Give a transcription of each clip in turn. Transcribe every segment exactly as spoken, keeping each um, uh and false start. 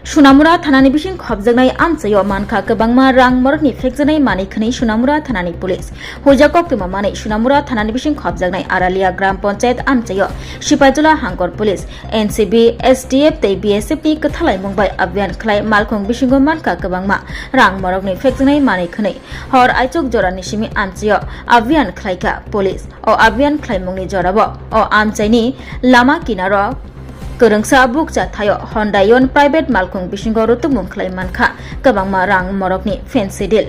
Sunamura thanani bising khopjaknai amchaio mankha kwbangma rang morokni phekjaknai manwi khwnwi Sunamura thanani police. Huijak koktwma manwi Sunamura thanani bising khopjaknai Aralia Gram Panchayat amchaio Sipaijola Hangkor police, N C B, S D F tei B S F ni kwthalaimung bai abhiyan khlai malkhung bisingo mankha kwbangma rang morokni phekjaknai manwi khwnwi. Hor aichuk jorani simi amchaio abhiyan khlaikha police. O abhiyan khlaimungni jorao o amchaini lama kinaro kwrwngsa bukcha thaio Honda Ion private malkhung bisingo rutubmung khlai mankha kwbangma rang morokni fancy deal.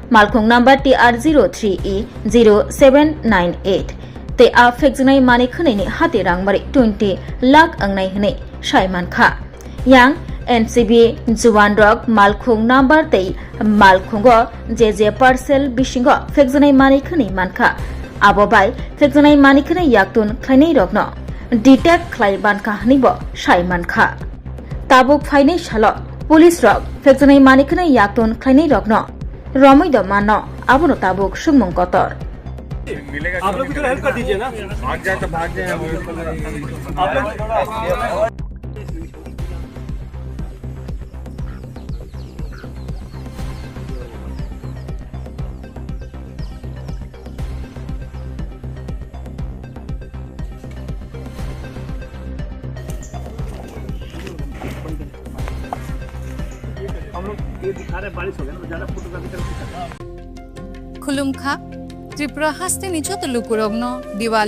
Malkhung number T R zero three E zero seven nine eight. Tei a phekjaknai manwi khwnwini hati rangmari twenty lakh wngnai hwnwi sai mankha. Yang N C B juwan rok malkhung number tei malkhungo je je parcel bisingo phekjaknai manwi khwnwi mankha. Abo bai phekjaknai manwi khwnwi yaktun khlainai rokno detect khlai mankha hwnwi bo sai mankha. Tabuk phainai salo police rok phekjaknai manwi khwnwi yaktun khlainai rokno romwi do mano, abono tabuk swngmung kotor. आप लोग भी थोड़ा हेल्प कर दीजिए ना। भाग जाए तो भाग जाए। आप लोग हम लोग ये दिखा रहे हैं, बारिश हो गया ना, ज़्यादा फोटोग्राफी करके Khulumkha, Tripura hasteni joto lukurokno Diwali